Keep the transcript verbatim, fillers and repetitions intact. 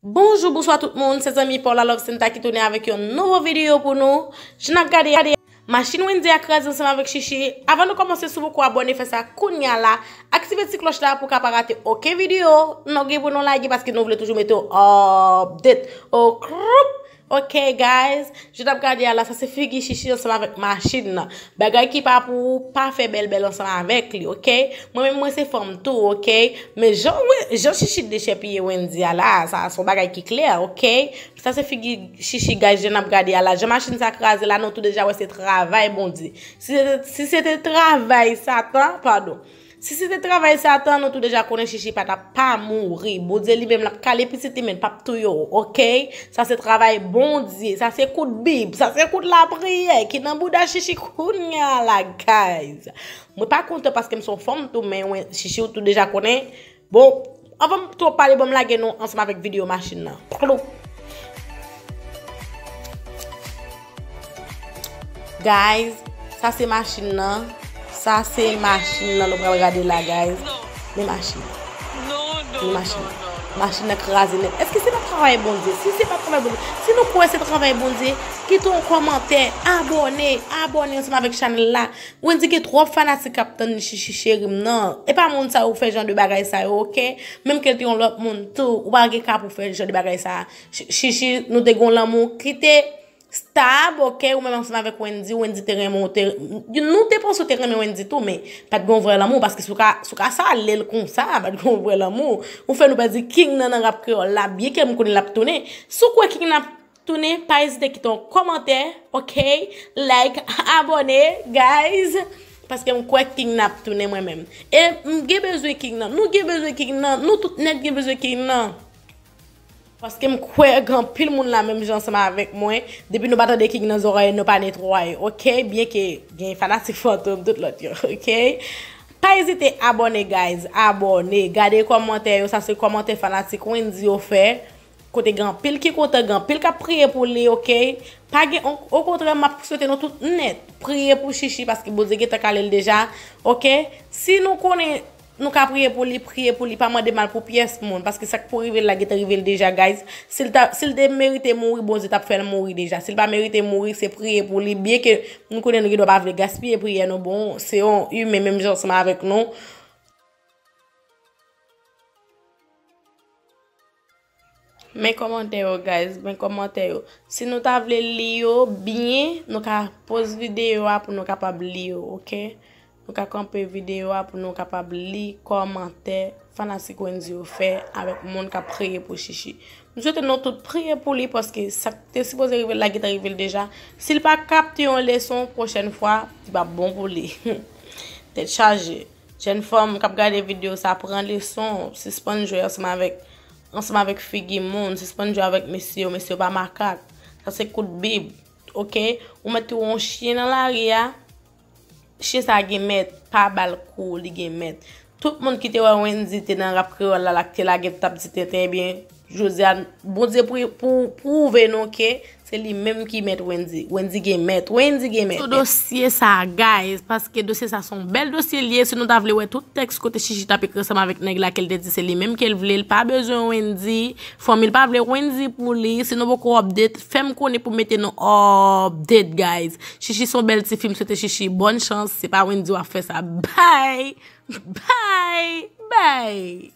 Bonjou, bonswa tout moun, se zanmi pa w la Love Senta ki tounen avèk yon nouvo videyo pou nou. Jan n ap gade, gade machin Wendy a kraze ansanm avèk Chichi. Avan nou kòmanse, si w poko abòne, fè sa kounya la. Aktive ti klòch la pou w ka pa rate okenn videyo nou gen pou nou lage, paske nou vle toujou mete w update. Oh, kroup! Ok, guys, jan n ap gade a la, sa se figi Chichi ansanm avèk machin nan. Bagay ki pa pou ou, pa fè bèlbèl ansanm avèk li, ok? Mwen menm, mwen se fanm tou, ok? Men jan, jan Chichi dechèpiye Wendy a la, sa se yon bagay ki klè, ok? Sa se figi Chichi, guys, jan n ap gade a la. Jan machin sa kraze la, nou tou deja wè se travay Bondye. Si se te, si se te travay Satan, padon. Si se te travay Satan, nou tou deja konnen Chichi pa t ap pa mouri. Bondye li menm l ap kale pitit li, men l p ap touye w, ok? Sa se travay Bondye, sa se kout Bib, sa se kout lapriyè ki nan bouda Chichi kounya la, guys. Mwen pa kontan paske m se yon fanm tou, men wen, Chichi ou tou deja konnen. Bon, anvan m twòp pale, ban m lage nou ansanm avèk videyo machin nan. Plou. Guys, sa se machin nan. Sa se machin nan nou pral gade la, guys. Men machin nan. Men machin nan. Machin nan kraze nèt. Èske se pa travay Bondye? Si se pa travay Bondye, si nou kwè se travay Bondye, kite yon kòmantè, abòne, abòne ansanm avèk chanèl la. Wendy gen twòp fanatik k ap tann Chichi cheri m nan. E pa moun sa yo fè jan de bagay sa yo, ok? Menm ke l te yon lòt moun tou, ou pa gen ka pou fè jan de bagay sa. Chi-, Chichi, nou te gen yon lanmou ki te stab, ok? Ou menm ansanm avèk Wendy, Wendy te renmen w, te, nou te panse w te renmen Wendy tou, men pa t gen yon vrè lanmou, paske si w ka, si w ka sale l konsa, pa t gen yon vrè lanmou. Ou fè nou pèdi King nan nan rap kreyòl la, byenke m konnen l ap tounen. Si w kwè King nan ap tounen, pa ezite kite yon kòmantè, ok? Like, abòne, guys. Paske m kwè King nan ap tounen mwen menm. E m gen bezwen King nan. Nou gen bezwen King nan. Nou tout nèt gen bezwen King nan. Paske m kwè gen anpil moun la menm jan ansanm avèk mwen. Depi nou pa tande King nan zòrèy, nou pa netwaye, ok? Byenke gen fanatik fantom, tout lòt yo, ok? Pa ezite abòne, guys. Abòne. Gade kòmantè yo. Sa se kòmantè fanatik Wendy yo fè. Kote gen anpil ki kontan, gen anpil k ap priye pou li, ok? Pa gen, o, okontrè, m ap swete nou tout nèt priye pou Chichi, paske Bondye gentan kale l deja, ok? Si nou konnen nou ka priye pou li, priye pou li, pa mande mal pou pyès moun, paske sa k pou rive l la gentan rive l deja, guys. Si l ta, si l te merite mouri, Bondye t ap fè l mouri deja. Si l pa merite mouri, se priye pou li, byenke nou konnen nou gendwa pa vle gaspiye priyè nou, bon, se yon imen menm jan ansanm avèk nou. Men kòmantè yo, guys, men kòmantè yo. Si nou ta vle li yo byen, nou ka poz videyo a pou nou kapab li yo, ok? Nou ka kanpe videyo a pou nou kapab li kòmantè fanatik Wendy yo fè avèk moun k ap priye pou Chichi. M swete nou tout priye pou li, paske sa k te sipoze rive l la gentan rive l deja. Si l pa kapte yon leson, pwochèn fwa, li p ap bon pou li. Tèt chaje. Jèn fanm k ap gade videyo sa, pran leson, sispann jwe ansanm avèk, ansanm avèk figi moun, sispann jwe avèk mesye yo, mesye yo pa makak. Sa se kout bib, ok? Ou mèt twouve yon chen nan lari a, chen sa gen mèt, pa ba l kou, li gen mèt. Tout moun ki te wè Wendy te nan rap kreyòl la, la k te lage t ap di tenten, ebyen, jodi a, Bondye pou, pou, pwouve nou ke se li menm ki mèt Wendy. Wendy gen mèt, Wendy gen mèt. Sou dosye sa, guys, paske dosye sa se yon bèl dosye l ye. Si nou ta vle wè tout tèks kote Chichi t ap ekri ansanm avèk nèg la ke l te di se li menm ke l vle, l pa bezwen Wendy. Fanmi l pa vle Wendy pou li. Si nou poko update, fè m konnen pou m mete nou update, guys. Chichi se yon bèl tifi, m swete Chichi bòn chans. Se pa Wendy w ap fè sa. Bye! Bye! Bye!